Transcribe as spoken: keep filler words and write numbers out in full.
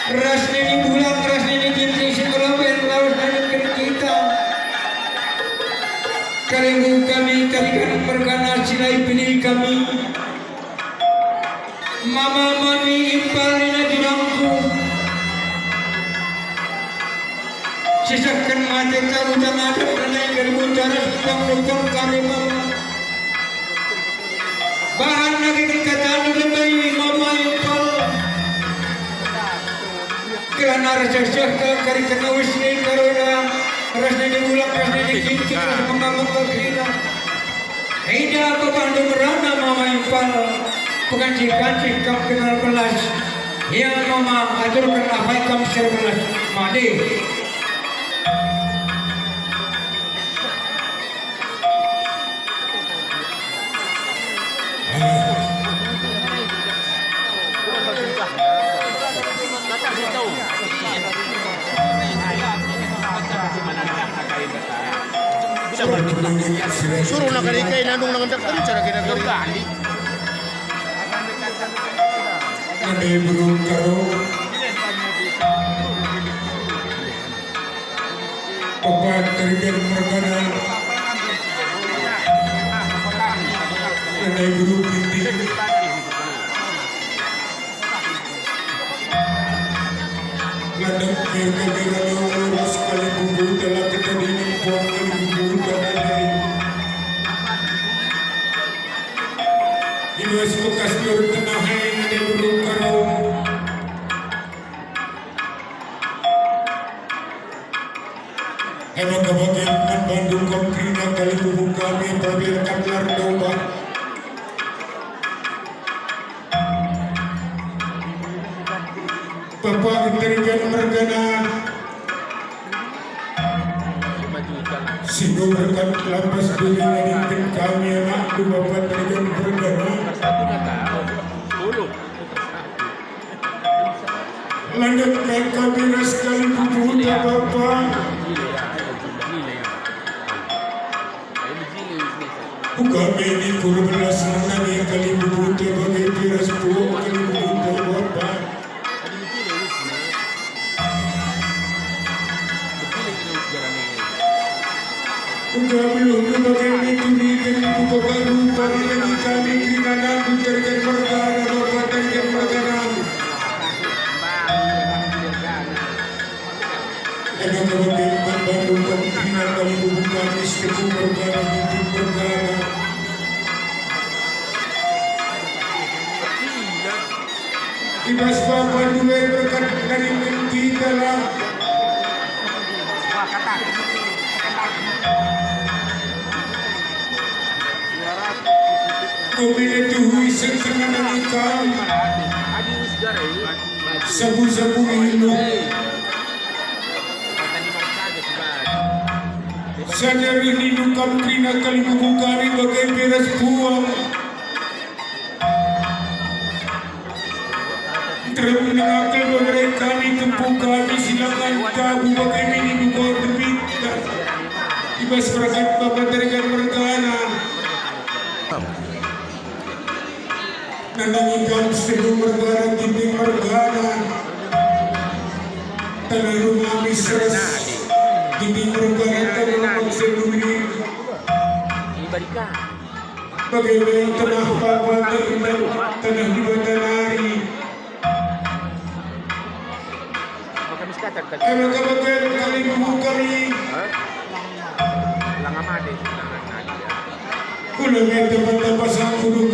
Ras nini Bulang, ras nini Ginting si nggeluh ben lawes nini kita. Kalimbubu kami, Tarigan mergana si la ipilih kami. Mama, mami, impal nina jurangku. Sisehken mate kami utang adat, nandai kalimbubu ras utang-utang kami, Mama. Bahan nage kata anu lebe, Mama, impal. Kelana ras seh-seh kari kena wis ni karena ras nini Bulang, ras nini Ginting, ras mengambek kafina. Enda pepahndu merana, Mama, impal, pekancih-kancih kam kena belas. Ya, Mama, aturken apai kam si erbelas. Made. Suruh nak kari kai nandung nang ndak kenca lagi nak kari. Nande burung karo. Papat Tarigan mergana. Nande burung binti. Landek kira-kira lewat ras kalimbubu dalam ketadinen pon kalimbubu dalam. Ibas bekas nur tengah hai nande burung karo. Emang kebaktian Bandung kom kerina kalimbubu kami, pabila kaplar domba. Bapa Tarigan mergana. Singgo berkat lapas duri nadingken kami anakku Bapa Tarigan mergana. Lanjut kami ras kalimbubu Bapa. Buka meni pura belas menangi kalimbubu bage piras puak kalimbubu bapa. Buka beluh bage meni turi kalimbubu bapa. Buka rupa menangi kami kerinanandu Tarigan mergana bapa Tarigan mergana. Enda kami kempat Bandung kami keringan kami bubu kami seteku mergana binti mergana. Ibas bapa dua berkat dari kita lah. Kami tuhui sengkena dari kami. Sabu-sabu inu. Saja reh nindu kam kerina kalimbubu kami bage piras puak. Terem nengah kal bage kami tempu kami silangan tabu bage mini duko debit. Ibas berkat bapa Tarigan mergana. Nandangi kam sedu mergana, Ginting mergana. Tanah rumah misras, Ginting mergana, tanah rumah senduri. Bagaimana tanah papa, tanah di Batanari. Emang kabagian kalimbubu kami. Kula nge tempat-tempat sangkudu